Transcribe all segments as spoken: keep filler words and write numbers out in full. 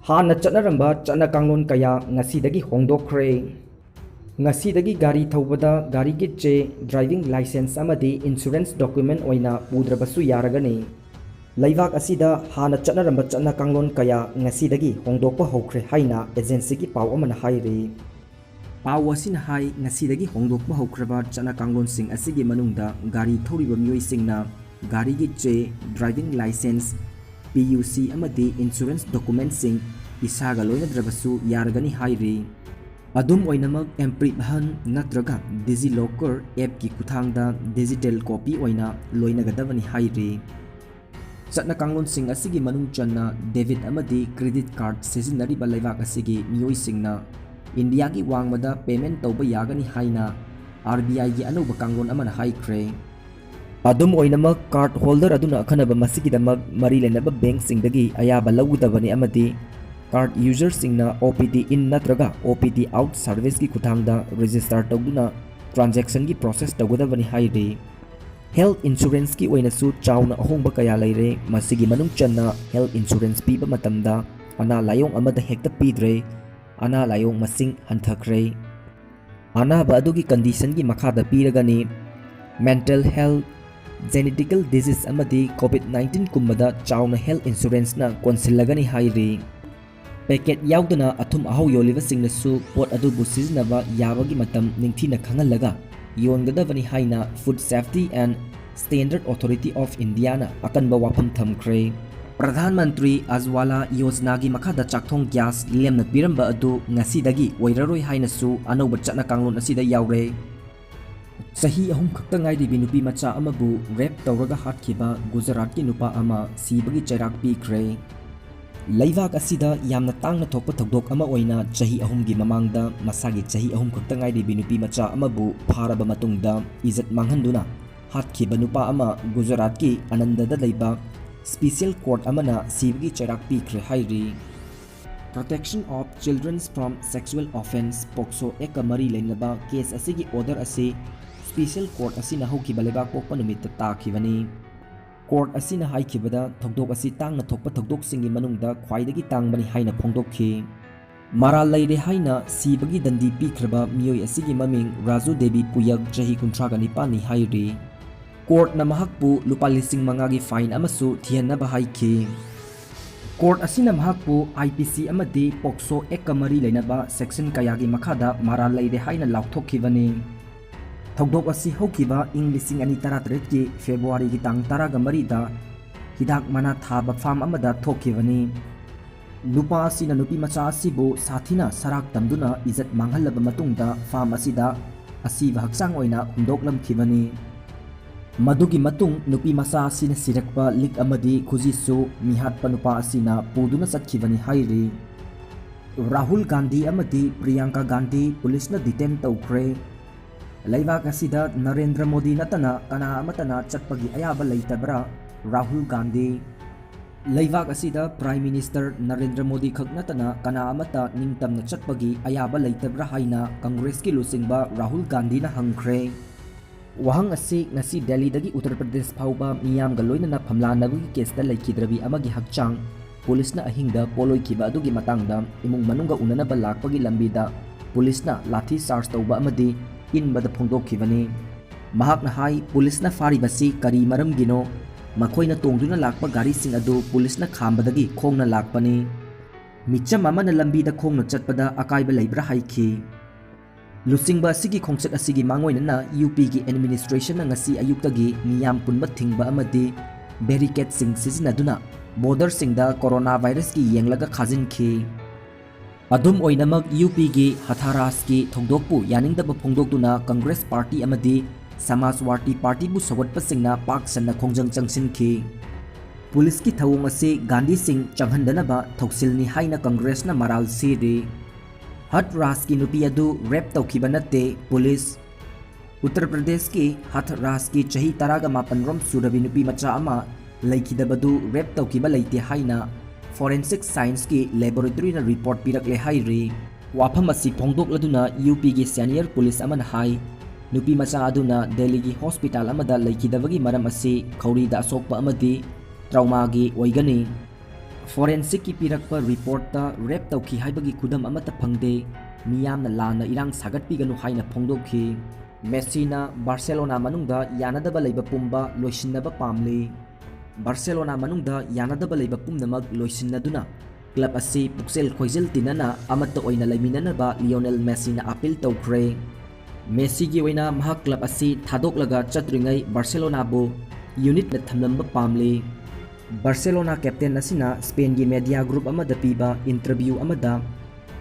ꯍꯥꯟꯅ ꯆꯠꯅꯔꯝꯕ ꯆꯠꯅ ꯀꯥꯡꯂꯣꯟ ꯀꯌꯥ ꯉꯁꯤꯗꯒꯤ ꯍꯣꯡꯗꯣꯛꯈ꯭ꯔꯦ꯫ ꯉꯁꯤꯗꯒꯤ ꯒꯥꯔꯤ ꯊꯧꯕꯗ ꯒꯥꯔꯤꯒꯤ ꯆꯦ, driving licence ꯑꯃꯗꯤ insurance document ꯑꯣꯏꯅ ꯄꯨꯗ꯭ꯔꯕꯁꯨ ꯌꯥꯔꯒꯅꯤ꯫ ꯂꯩꯕꯥꯛ ꯑꯁꯤꯗ ꯍꯥꯟꯅ ꯆꯠꯅꯔꯝꯕ ꯆꯠꯅ ꯀꯥꯡꯂꯣꯟ ꯀꯌꯥ ꯉꯁꯤꯗꯒꯤ ꯍꯣꯡꯗꯣꯛꯄ ꯍꯧꯈ꯭ꯔꯦ ꯍꯥꯏꯅ agencyꯒꯤ ꯄꯥꯎ ꯑꯃꯅ ꯍꯥꯏꯔꯤ꯫ ꯄꯥꯎ ꯑꯁꯤꯅ ꯍꯥꯏ, ꯉꯁꯤꯗꯒꯤ ꯍꯣꯡꯗꯣꯛꯄ ꯍꯧꯈ꯭ꯔꯕ ꯆꯠꯅ ꯀꯥꯡꯂꯣꯟꯁꯤꯡ ꯑꯁꯤꯒꯤ ꯃꯅꯨꯡꯗ ꯒꯥꯔꯤ ꯊꯧꯔꯤꯕ ꯃꯤꯑꯣꯏꯁꯤꯡꯅ ꯒꯥꯔꯤꯒꯤ ꯆꯦ, driving licence, P U C ꯑꯃꯗꯤ insurance documentꯁꯤꯡ ꯏꯁꯥꯒ ꯂꯣꯏꯅꯗ꯭ꯔꯕꯁꯨ ꯌꯥꯔꯒꯅꯤ ꯍꯥꯏꯔꯤ꯫ ꯑꯗꯨꯝ ꯑꯣꯏꯅꯃꯛ, M Paribaahan ꯅꯠꯇ꯭ꯔꯒ DigiLocker appꯀꯤ ꯈꯨꯠꯊꯥꯡꯗ digital copy ꯑꯣꯏꯅ ꯂꯣꯏꯅꯒꯗꯕꯅꯤ ꯍꯥꯏꯔꯤ꯫ ꯆꯠꯅ ꯀꯥꯡꯂꯣꯟꯁꯤꯡ ꯑꯁꯤꯒꯤ ꯃꯅꯨꯡ ꯆꯟꯅ debit ꯑꯃꯗꯤ credit card ꯁꯤꯖꯤꯟꯅꯔꯤꯕ ꯂꯩꯕꯥꯛ ꯑꯁꯤꯒꯤ ꯃꯤꯑꯣꯏꯁꯤꯡꯅ ꯏꯟꯗꯤꯌꯥꯒꯤ ꯋꯥꯡꯃꯗ payment ꯇꯧꯕ ꯌꯥꯒꯅꯤ ꯍꯥꯏꯅ R B Iꯒꯤ ꯑꯅꯧꯕ ꯀꯥꯡꯂꯣꯟ ꯑꯃꯅ ꯍꯥꯏꯈ꯭ꯔꯦ꯫ ꯑꯗꯨꯝ ꯑꯣꯏꯅꯃꯛ, card holder ꯑꯗꯨꯅ ꯑꯈꯟꯅꯕ ꯃꯁꯤꯒꯤꯗꯃꯛ ꯃꯔꯤ ꯂꯩꯅꯕ bankꯁꯤꯡꯗꯒꯤ ꯑꯌꯥꯕ ꯂꯧꯒꯗꯕꯅꯤ ꯑꯃꯗꯤ card userꯁꯤꯡꯅ O P D in ꯅꯠꯇ꯭ꯔꯒ O P D out serviceꯀꯤ ꯈꯨꯠꯊꯥꯡꯗ register ꯇꯧꯗꯨꯅ transactionꯒꯤ process ꯇꯧꯒꯗꯕꯅꯤ ꯍꯥꯏꯔꯤ꯫ Health insuranceꯀꯤ ꯑꯣꯏꯅꯁꯨ ꯆꯥꯎꯅ ꯑꯍꯣꯡꯕ ꯀꯌꯥ ꯂꯩꯔꯦ꯫ ꯃꯁꯤꯒꯤ ꯃꯅꯨꯡ ꯆꯟꯅ health insurance ꯄꯤꯕ ꯃꯇꯝꯗ ꯑꯅꯥ ꯂꯥꯏꯌꯣꯡ ꯑꯃꯗ ꯍꯦꯛꯇ ꯄꯤꯗ꯭ꯔꯦ꯫ ꯑꯅꯥ ꯂꯥꯏꯌꯣꯡ ꯃꯁꯤꯡ ꯍꯟꯊꯈ꯭ꯔꯦ꯫ ꯑꯅꯥꯕ ꯑꯗꯨꯒꯤ conditionꯒꯤ ꯃꯈꯥꯗ ꯄꯤꯔꯒꯅꯤ꯫ Mental health, genetical disease ꯑꯃꯗꯤ COVID nineteen ꯀꯨꯝꯕꯗ ꯆꯥꯎꯅ health insuranceꯅ ꯀꯣꯟꯁꯤꯜꯂꯒꯅꯤ ꯍꯥꯏꯔꯤ꯫ Packet ꯌꯥꯎꯗꯅ ꯑꯊꯨꯝ ꯑꯍꯥꯎ ꯌꯣꯜꯂꯤꯕꯁꯤꯡꯅꯁꯨ ꯄꯣꯠ ꯑꯗꯨꯕꯨ ꯁꯤꯖꯤꯟꯅꯕ ꯌꯥꯕꯒꯤ ꯃꯇꯝ ꯅꯤꯡꯊꯤꯅ ꯈꯪꯍꯜꯂꯒ ꯌꯣꯟꯒꯗꯕꯅꯤ ꯍꯥꯏꯅ Food Safety and Standard Authority of Indiaꯅ ꯑꯀꯟꯕ ꯋꯥꯐꯝ ꯊꯝꯈ꯭ꯔꯦ꯫ ꯄ꯭ꯔꯙꯥꯟ ꯃꯟꯇ꯭ꯔꯤ ꯑꯖꯋꯥꯂꯥ ꯌꯣꯖꯅꯥꯒꯤ ꯃꯈꯥꯗ ꯆꯥꯛꯊꯣꯡ gas ꯂꯦꯝꯅ ꯄꯤꯔꯝꯕ ꯑꯗꯨ ꯉꯁꯤꯗꯒꯤ ꯑꯣꯏꯔꯔꯣꯏ ꯍꯥꯏꯅꯁꯨ ꯑꯅꯧꯕ ꯆꯠꯅ ꯀꯥꯡꯂꯣꯟ ꯑꯁꯤꯗ ꯌꯥꯎꯔꯦ꯫ ꯆꯍꯤ ꯑꯍꯨꯝ ꯈꯛꯇ ꯉꯥꯏꯔꯤꯕꯤ ꯅꯨꯄꯤ ꯃꯆꯥ ꯑꯃꯕꯨ rape ꯇꯧꯔꯒ ꯍꯥꯠꯈꯤꯕ ꯒꯨꯖꯔꯥꯠꯀꯤ ꯅꯨꯄꯥ ꯑꯃ ꯁꯤꯕꯒꯤ ꯆꯩꯔꯥꯛ ꯄꯤꯈ꯭ꯔꯦ꯫ ꯂꯩꯕꯥꯛ ꯑꯁꯤꯗ ꯌꯥꯝꯅ ꯇꯥꯡꯅ ꯊꯣꯛꯄ ꯊꯧꯗꯣꯛ ꯑꯃ ꯑꯣꯏꯅ ꯆꯍꯤ ꯑꯍꯨꯝꯒꯤ ꯃꯃꯥꯡꯗ ꯃꯁꯥꯒꯤ ꯆꯍꯤ ꯑꯍꯨꯝ ꯈꯛꯇ ꯉꯥꯏꯔꯤꯕꯤ ꯅꯨꯄꯤ ꯃꯆꯥ ꯑꯃꯕꯨ ꯐꯥꯔꯕ ꯃꯇꯨꯡꯗ ꯏꯖꯠ ꯃꯥꯡꯍꯟꯗꯨꯅ ꯍꯥꯠꯈꯤꯕ ꯅꯨꯄꯥ ꯑꯃ ꯒꯨꯖꯔꯥꯠꯀꯤ ꯑꯅꯟꯗꯗ ꯂꯩꯕ special court ꯑꯃꯅ ꯁꯤꯕꯒꯤ ꯆꯩꯔꯥꯛ ꯄꯤꯈ꯭ꯔꯦ ꯍꯥꯏꯔꯤ꯫ Protection of Children from Sexual Offence, POCSO Actꯀ ꯃꯔꯤ ꯂꯩꯅꯕ case ꯑꯁꯤꯒꯤ order ꯑꯁꯤ special court ꯑꯁꯤꯅ ꯍꯧꯈꯤꯕ ꯂꯩꯕꯥꯛꯄꯣꯛꯄ ꯅꯨꯃꯤꯠꯇ ꯇꯥꯈꯤꯕꯅꯤ꯫ ꯀꯣꯔꯠ ꯑꯁꯤꯅ ꯍꯥꯏꯈꯤꯕꯗ, ꯊꯧꯗꯣꯛ ꯑꯁꯤ ꯇꯥꯡꯅ ꯊꯣꯛꯄ ꯊꯧꯗꯣꯛꯁꯤꯡꯒꯤ ꯃꯅꯨꯡꯗ ꯈ꯭ꯋꯥꯏꯗꯒꯤ ꯇꯥꯡꯕꯅꯤ ꯍꯥꯏꯅ ꯐꯣꯡꯗꯣꯛꯈꯤ꯫ ꯃꯔꯥꯜ ꯂꯩꯔꯦ ꯍꯥꯏꯅ ꯁꯤꯕꯒꯤ ꯗꯟꯗꯤ ꯄꯤꯈ꯭ꯔꯕ ꯃꯤꯑꯣꯏ ꯑꯁꯤꯒꯤ ꯃꯃꯤꯡ ꯔꯥꯖꯨ ꯗꯦꯕꯤ ꯄꯨꯌꯛ, ꯆꯍꯤ ꯀꯨꯟꯊ꯭ꯔꯥꯒ ꯅꯤꯄꯥꯟꯅꯤ ꯍꯥꯏꯔꯤ꯫ ꯀꯣꯔꯠꯅ ꯃꯍꯥꯛꯄꯨ ꯂꯨꯄꯥ ꯂꯤꯁꯤꯡ ꯃꯉꯥꯒꯤ ꯐꯥꯏꯟ ꯑꯃꯁꯨ ꯊꯤꯍꯟꯅꯕ ꯍꯥꯏꯈꯤ꯫ ꯀꯣꯔꯠ ꯑꯁꯤꯅ ꯃꯍꯥꯛꯄꯨ ꯑꯥꯏ ꯄꯤ ꯁꯤ ꯑꯃꯗꯤ ꯄꯣꯛꯁꯣ ꯑꯦꯛꯀ ꯃꯔꯤ ꯂꯩꯅꯕ ꯁꯦꯛꯁꯟ ꯀꯌꯥꯒꯤ ꯃꯈꯥꯗ ꯃꯔꯥꯜ ꯂꯩꯔꯦ ꯍꯥꯏꯅ ꯂꯥꯎꯊꯣꯛꯈꯤꯕꯅꯤ꯫ ꯊꯧꯗꯣꯛ ꯑꯁꯤ ꯍꯧꯈꯤꯕ ꯏꯪ ꯂꯤꯁꯤꯡ ꯑꯅꯤ ꯇꯔꯥꯇꯔꯦꯠꯀꯤ ꯐꯦꯕ꯭ꯔꯨꯋꯥꯔꯤꯒꯤ ꯇꯥꯡ ꯇꯔꯥꯒ ꯃꯔꯤꯗ ꯍꯤꯗꯥꯛ ꯃꯅꯥ ꯊꯥꯕ ꯐꯥꯝ ꯑꯃꯗ ꯊꯣꯛꯈꯤꯕꯅꯤ꯫ ꯅꯨꯄꯥ ꯑꯁꯤꯅ ꯅꯨꯄꯤ ꯃꯆꯥ ꯑꯁꯤꯕꯨ ꯁꯥꯊꯤꯅ ꯁꯔꯥꯛ ꯇꯝꯗꯨꯅ ꯏꯖꯠ ꯃꯥꯡꯍꯜꯂꯕ ꯃꯇꯨꯡꯗ ꯐꯥꯝ ꯑꯁꯤꯗ ꯑꯁꯤꯕ ꯍꯛꯆꯥꯡ ꯑꯣꯏꯅ ꯍꯨꯟꯗꯣꯛꯂꯝꯈꯤꯕꯅꯤ꯫ ꯃꯗꯨꯒꯤ ꯃꯇꯨꯡ ꯅꯨꯄꯤ ꯃꯆꯥ ꯑꯁꯤꯅ ꯁꯤꯔꯛꯄ ꯂꯤꯛ ꯑꯃꯗꯤ ꯈꯨꯖꯤꯁꯨ ꯃꯤꯍꯥꯠꯄ ꯅꯨꯄꯥ ꯑꯁꯤꯅ ꯄꯨꯗꯨꯅ ꯆꯠꯈꯤꯕꯅꯤ ꯍꯥꯏꯔꯤ꯫ ꯔꯥꯍꯨꯜ ꯒꯥꯟꯙꯤ ꯑꯃꯗꯤ ꯄ꯭ꯔꯤꯌꯥꯡꯀꯥ ꯒꯥꯟꯙꯤ ꯄꯨꯂꯤꯁꯅ ꯗꯤꯇꯦꯟ ꯇꯧꯈ꯭ꯔꯦ꯫ ꯂꯩꯕꯥꯛ ꯑꯁꯤꯗ ꯅꯔꯦꯟꯗ꯭ꯔ ꯃꯣꯗꯤ ꯅꯠꯇꯅ ꯀꯅꯥ ꯑꯃꯠꯇꯅ ꯆꯠꯄꯒꯤ ꯑꯌꯥꯕ ꯂꯩꯇꯕ꯭ꯔꯥ? ꯔꯥꯍꯨꯜ ꯒꯥꯟꯙꯤ꯫ ꯂꯩꯕꯥꯛ ꯑꯁꯤꯗ ꯄ꯭ꯔꯥꯏꯝ ꯃꯤꯅꯤꯁꯇꯔ ꯅꯔꯦꯟꯗ꯭ꯔ ꯃꯣꯗꯤ ꯈꯛ ꯅꯠꯇꯅ ꯀꯅꯥ ꯑꯃꯠꯇ ꯅꯤꯡꯇꯝꯅ ꯆꯠꯄꯒꯤ ꯑꯌꯥꯕ ꯂꯩꯇꯕ꯭ꯔꯥ ꯍꯥꯏꯅ ꯀꯪꯒ꯭ꯔꯦꯁꯀꯤ ꯂꯨꯆꯤꯡꯕ ꯔꯥꯍꯨꯜ ꯒꯥꯟꯙꯤꯅ ꯍꯪꯈ꯭ꯔꯦ꯫ ꯋꯥꯍꯪ ꯑꯁꯤ ꯉꯁꯤ ꯗꯦꯜꯂꯤꯗꯒꯤ ꯎꯠꯇꯔ ꯄ꯭ꯔꯗꯦꯁ ꯐꯥꯎꯕ ꯃꯤꯌꯥꯝꯒ ꯂꯣꯏꯅꯅ ꯐꯝꯂꯥꯟꯅꯕꯒꯤ ꯀꯦꯁꯇ ꯂꯩꯈꯤꯗ꯭ꯔꯕꯤ ꯑꯃꯒꯤ ꯍꯛꯆꯥꯡ ꯄꯨꯂꯤꯁꯅ ꯑꯍꯤꯡꯗ ꯄꯣꯂꯣꯏꯈꯤꯕ ꯑꯗꯨꯒꯤ ꯃꯇꯥꯡꯗ ꯏꯃꯨꯡ ꯃꯅꯨꯡꯒ ꯎꯅꯅꯕ ꯂꯥꯛꯄꯒꯤ ꯂꯝꯕꯤꯗ ꯄꯨꯂꯤꯁꯅ ꯂꯥꯊꯤ ꯆꯥꯔꯖ ꯇꯧꯕ ꯑꯃꯗꯤ ꯏꯟꯕꯗ ꯐꯣꯡꯗꯣꯛꯈꯤꯕꯅꯤ꯫ ꯃꯍꯥꯛꯅ ꯍꯥꯏ, ꯄꯨꯂꯤꯁꯅ ꯐꯥꯔꯤꯕꯁꯤ ꯀꯔꯤ ꯃꯔꯝꯒꯤꯅꯣ? ꯃꯈꯣꯏꯅ ꯇꯣꯡꯗꯨꯅ ꯂꯥꯛꯄ ꯒꯥꯔꯤꯁꯤꯡ ꯑꯗꯨ ꯄꯨꯂꯤꯁꯅ ꯈꯥꯝꯕꯗꯒꯤ ꯈꯣꯡꯅ ꯂꯥꯛꯄꯅꯤ꯫ ꯃꯤꯆꯝ ꯑꯃꯅ ꯂꯝꯕꯤꯗ ꯈꯣꯡꯅ ꯆꯠꯄꯗ ꯑꯀꯥꯏꯕ ꯂꯩꯕ꯭ꯔꯥ ꯍꯥꯏꯈꯤ꯫ ꯂꯨꯆꯤꯡꯕ ꯑꯁꯤꯒꯤ ꯈꯣꯡꯆꯠ ꯑꯁꯤꯒꯤ ꯃꯥꯡꯑꯣꯏꯅꯅ ꯌꯨ ꯄꯤꯒꯤ ꯑꯦꯗꯃꯤꯅꯤꯁꯇ꯭ꯔꯦꯁꯟꯅ ꯉꯁꯤ ꯑꯌꯨꯛꯇꯒꯤ ꯃꯤꯌꯥꯝ ꯄꯨꯟꯕ ꯊꯤꯡꯕ ꯑꯃꯗꯤ ꯕꯦꯔꯤꯀꯦꯗꯁꯤꯡ ꯁꯤꯖꯤꯟꯅꯗꯨꯅ ꯕꯣꯔꯗꯔꯁꯤꯡꯗ ꯀꯣꯔꯣꯅꯥ ꯚꯥꯏꯔꯁꯀꯤ ꯌꯦꯡꯂꯒ ꯈꯥꯖꯤꯟꯈꯤ꯫ ꯑꯗꯨꯝ ꯑꯣꯏꯅꯃꯛ, ꯌꯨ ꯄꯤꯒꯤ ꯍꯊꯥꯔꯥꯁꯀꯤ ꯊꯧꯗꯣꯛꯄꯨ ꯌꯥꯅꯤꯡꯗꯕ ꯐꯣꯡꯗꯣꯛꯇꯨꯅ ꯀꯪꯒ꯭ꯔꯦꯁ ꯄꯥꯔꯇꯤ ꯑꯃꯗꯤ ꯁꯃꯥꯖꯋꯥꯗꯤ ꯄꯥꯔꯇꯤꯕꯨ ꯁꯧꯒꯠꯄꯁꯤꯡꯅ ꯄꯥꯛ ꯁꯟꯅ ꯈꯣꯡꯖꯪ ꯆꯪꯁꯤꯟꯈꯤ꯫ ꯄꯨꯂꯤꯁꯀꯤ ꯊꯧꯑꯣꯡ ꯑꯁꯤ ꯒꯥꯟꯙꯤ ꯁꯤꯡ ꯆꯪꯍꯟꯗꯅꯕ ꯊꯧꯁꯤꯜꯅꯤ ꯍꯥꯏꯅ ꯀꯪꯒ꯭ꯔꯦꯁꯅ ꯃꯔꯥꯜ ꯁꯤꯔꯤ꯫ ꯍꯊꯔꯥꯁꯀꯤ ꯅꯨꯄꯤ ꯑꯗꯨ ꯔꯦꯞ ꯇꯧꯈꯤꯕ ꯅꯠꯇꯦ, ꯄꯨꯂꯤꯁ꯫ ꯎꯠꯇꯔ ꯄ꯭ꯔꯗꯦꯁꯀꯤ ꯍꯊꯔꯥꯁꯀꯤ ꯆꯍꯤ ꯇꯔꯥꯒ ꯃꯥꯄꯟ ꯔꯣꯝ ꯁꯨꯔꯕꯤ ꯅꯨꯄꯤ ꯃꯆꯥ ꯑꯃ ꯂꯩꯈꯤꯗꯕꯗꯨ ꯔꯦꯞ ꯇꯧꯈꯤꯕ ꯂꯩꯇꯦ ꯍꯥꯏꯅ ꯐꯣꯔꯦꯟꯁꯤꯛ ꯁꯥꯏꯟꯁꯀꯤ ꯂꯦꯕꯣꯔꯦꯇꯣꯔꯤꯅ ꯔꯤꯄꯣꯔꯠ ꯄꯤꯔꯛꯂꯦ ꯍꯥꯏꯔꯤ꯫ ꯋꯥꯐꯝ ꯑꯁꯤ ꯐꯣꯡꯗꯣꯛꯂꯗꯨꯅ ꯌꯨ ꯄꯤꯒꯤ ꯁꯦꯅꯤꯌꯔ ꯄꯨꯂꯤꯁ ꯑꯃꯅ ꯍꯥꯏ, ꯅꯨꯄꯤ ꯃꯆꯥ ꯑꯗꯨꯅ ꯗꯦꯜꯂꯤꯒꯤ ꯍꯣꯁꯄꯤꯇꯥꯜ ꯑꯃꯗ ꯂꯩꯈꯤꯗꯕꯒꯤ ꯃꯔꯝ ꯑꯁꯤ ꯈꯧꯔꯤꯗ ꯑꯁꯣꯛꯄ ꯑꯃꯗꯤ ꯇ꯭ꯔꯥꯎꯃꯥꯒꯤ ꯑꯣꯏꯒꯅꯤ꯫ ꯐꯣꯔꯦꯟꯁꯤꯛꯀꯤ ꯄꯤꯔꯛꯄ ꯔꯤꯄꯣꯔꯠꯇ ꯔꯦꯞ ꯇꯧꯈꯤ ꯍꯥꯏꯕꯒꯤ ꯈꯨꯗꯝ ꯑꯃꯠꯇ ꯐꯪꯗꯦ꯫ ꯃꯤꯌꯥꯝꯅ ꯂꯥꯟꯅ ꯏꯔꯥꯡ ꯁꯥꯒꯠꯄꯤꯒꯅꯨ ꯍꯥꯏꯅ ꯐꯣꯡꯗꯣꯛꯈꯤ꯫ ꯃꯦꯁꯤꯅ ꯕꯥꯔꯁꯦꯂꯣꯅꯥ ꯃꯅꯨꯡꯗ ꯌꯥꯅꯗꯕ ꯂꯩꯕ ꯄꯨꯝꯕ ꯂꯣꯏꯁꯤꯟꯅꯕ ꯄꯥꯝꯂꯤ꯫ ꯕꯥꯔꯁꯦꯂꯣꯅꯥ ꯃꯅꯨꯡꯗ ꯌꯥꯅꯗꯕ ꯂꯩꯕ ꯄꯨꯝꯅꯃꯛ ꯂꯣꯏꯁꯤꯟꯅꯗꯨꯅ ꯀ꯭ꯂꯕ ꯑꯁꯤ ꯄꯨꯛꯆꯦꯜ ꯈꯣꯏꯖꯦꯜ ꯇꯤꯟꯅꯅ ꯑꯃꯠꯇ ꯑꯣꯏꯅ ꯂꯩꯃꯤꯟꯅꯅꯕ ꯂꯤꯑꯣꯅꯦꯜ ꯃꯦꯁꯤꯅ ꯑꯥꯄꯤꯜ ꯇꯧꯈ꯭ꯔꯦ꯫ ꯃꯦꯁꯤꯒꯤ ꯑꯣꯏꯅ ꯃꯍꯥꯛ ꯀ꯭ꯂꯕ ꯑꯁꯤ ꯊꯥꯗꯣꯛꯂꯒ ꯆꯠꯇ꯭ꯔꯤꯉꯩ ꯕꯥꯔꯁꯦꯂꯣꯅꯥꯕꯨ ꯌꯨꯅꯤꯠꯅ ꯊꯝꯂꯝꯕ ꯄꯥꯝꯂꯤ꯫ ꯕꯥꯔꯁꯦꯂꯣꯅꯥ ꯀꯦꯞꯇꯦꯟ ꯑꯁꯤꯅ ꯁ꯭ꯄꯦꯟꯒꯤ ꯃꯦꯗꯤꯌꯥ ꯒ꯭ꯔꯨꯞ ꯑꯃꯗ ꯄꯤꯕ ꯏꯟꯇꯔꯚ꯭ꯌꯨ ꯑꯃꯗ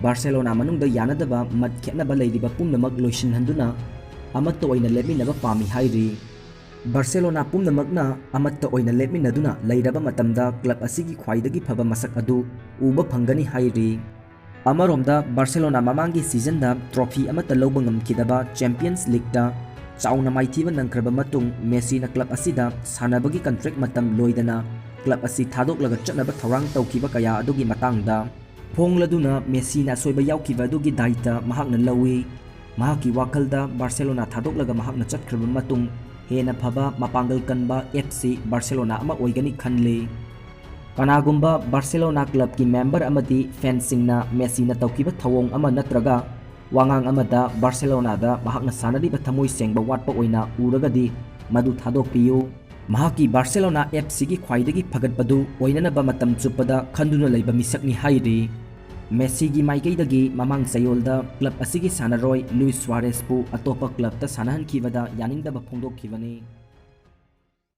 ꯕꯥꯔꯁꯦꯂꯣꯅꯥ ꯃꯅꯨꯡꯗ ꯌꯥꯅꯗꯕ ꯃꯠ ꯈꯦꯠꯅꯕ ꯂꯩꯔꯤꯕ ꯄꯨꯝꯅꯃꯛ ꯂꯣꯏꯁꯤꯟꯍꯟꯗꯨꯅ ꯑꯃꯠꯇ ꯑꯣꯏꯅ ꯂꯦꯞꯃꯤꯟꯅꯕ ꯄꯥꯝꯃꯤ ꯍꯥꯏꯔꯤ꯫ ꯕꯥꯔꯁꯦꯂꯣꯅꯥ ꯄꯨꯝꯅꯃꯛꯅ ꯑꯃꯠꯇ ꯑꯣꯏꯅ ꯂꯦꯞꯃꯤꯟꯅꯗꯨꯅ ꯂꯩꯔꯕ ꯃꯇꯝꯗ ꯀ꯭ꯂꯕ ꯑꯁꯤꯒꯤ ꯈ꯭ꯋꯥꯏꯗꯒꯤ ꯐꯕ ꯃꯁꯛ ꯑꯗꯨ ꯎꯕ ꯐꯪꯒꯅꯤ ꯍꯥꯏꯔꯤ꯫ ꯑꯃꯔꯣꯝꯗ ꯕꯥꯔꯁꯦꯂꯣꯅꯥ ꯃꯃꯥꯡꯒꯤ ꯁꯤꯖꯟꯗ ꯇ꯭ꯔꯣꯐꯤ ꯑꯃꯠꯇ ꯂꯧꯕ ꯉꯝꯈꯤꯗꯕ ꯆꯦꯝꯄꯤꯌꯟꯁ ꯂꯤꯛꯇ ꯆꯥꯎꯅ ꯃꯥꯏꯊꯤꯕ ꯅꯪꯈ꯭ꯔꯕ ꯃꯇꯨꯡ ꯃꯦꯁꯤꯅ ꯀ꯭ꯂꯕ ꯑꯁꯤꯗ ꯁꯥꯟꯅꯕꯒꯤ ꯀꯟꯇ꯭ꯔꯦꯛ ꯃꯇꯝ ꯂꯣꯏꯗꯅ ꯀ꯭ꯂꯕ ꯑꯁꯤ ꯊꯥꯗꯣꯛꯂꯒ ꯆꯠꯅꯕ ꯊꯧꯔꯥꯡ ꯇꯧꯈꯤꯕ ꯀꯌꯥ ꯑꯗꯨꯒꯤ ꯃꯇꯥꯡꯗ ꯐꯣꯡꯂꯗꯨꯅ ꯃꯦꯁꯤꯅ ꯑꯁꯣꯏꯕ ꯌꯥꯎꯈꯤꯕ ꯑꯗꯨꯒꯤ ꯗꯥꯏꯇ ꯃꯍꯥꯛꯅ ꯂꯧꯏ꯫ ꯃꯍꯥꯛꯀꯤ ꯋꯥꯈꯜꯗ ꯕꯥꯔꯁꯦꯂꯣꯅꯥ ꯊꯥꯗꯣꯛꯂꯒ ꯃꯍꯥꯛꯅ ꯆꯠꯈ꯭ꯔꯕ ꯃꯇꯨꯡ ꯍꯦꯟꯅ ꯐꯕ ꯃꯄꯥꯡꯒꯜ ꯀꯟꯕ ꯑꯦꯐ ꯁꯤ ꯕꯥꯔꯁꯦꯂꯣꯅꯥ ꯑꯃ ꯑꯣꯏꯒꯅꯤ ꯈꯜꯂꯤ꯫ ꯀꯅꯥꯒꯨꯝꯕ ꯕꯥꯔꯁꯦꯂꯣꯅꯥ ꯀ꯭ꯂꯕꯀꯤ ꯃꯦꯝꯕꯔ ꯑꯃꯗꯤ ꯐꯦꯟꯁꯤꯡꯅ ꯃꯦꯁꯤꯅ ꯇꯧꯈꯤꯕ ꯊꯧꯑꯣꯡ ꯑꯃ ꯅꯠꯇ꯭ꯔꯒ ꯋꯥꯉꯥꯡ ꯑꯃꯗ ꯕꯥꯔꯁꯦꯂꯣꯅꯥꯗ ꯃꯍꯥꯛꯅ ꯁꯥꯟꯅꯔꯤꯕ ꯊꯃꯣꯏ ꯁꯦꯡꯕ ꯋꯥꯠꯄ ꯑꯣꯏꯅ ꯎꯔꯒꯗꯤ ꯃꯗꯨ ꯊꯥꯗꯣꯛꯄꯤꯌꯨ꯫ ꯃꯍꯥꯛꯀꯤ ꯕꯥꯔꯁꯦꯂꯣꯅꯥ ꯑꯦꯐ ꯁꯤꯒꯤ ꯈ꯭ꯋꯥꯏꯗꯒꯤ ꯐꯒꯠꯄꯗꯨ ꯑꯣꯏꯅꯅꯕ ꯃꯇꯝ ꯆꯨꯞꯄꯗ ꯈꯟꯗꯨꯅ ꯂꯩꯕ ꯃꯤꯁꯛꯅꯤ ꯍꯥꯏꯔꯤ꯫ ꯃꯦꯁꯤꯒꯤ ꯃꯥꯏꯀꯩꯗꯒꯤ ꯃꯃꯥꯡ ꯆꯌꯣꯜꯗ ꯀ꯭ꯂꯕ ꯑꯁꯤꯒꯤ ꯁꯥꯟꯅꯔꯣꯏ ꯂꯨꯏꯁ ꯁ꯭ꯋꯥꯔꯦꯁꯄꯨ ꯑꯇꯣꯞꯄ ꯀ꯭ꯂꯕꯇ ꯁꯥꯟꯅꯍꯟꯈꯤꯕꯗ ꯌꯥꯅꯤꯡꯗꯕ ꯐꯣꯡꯗꯣꯛꯈꯤꯕꯅꯤ꯫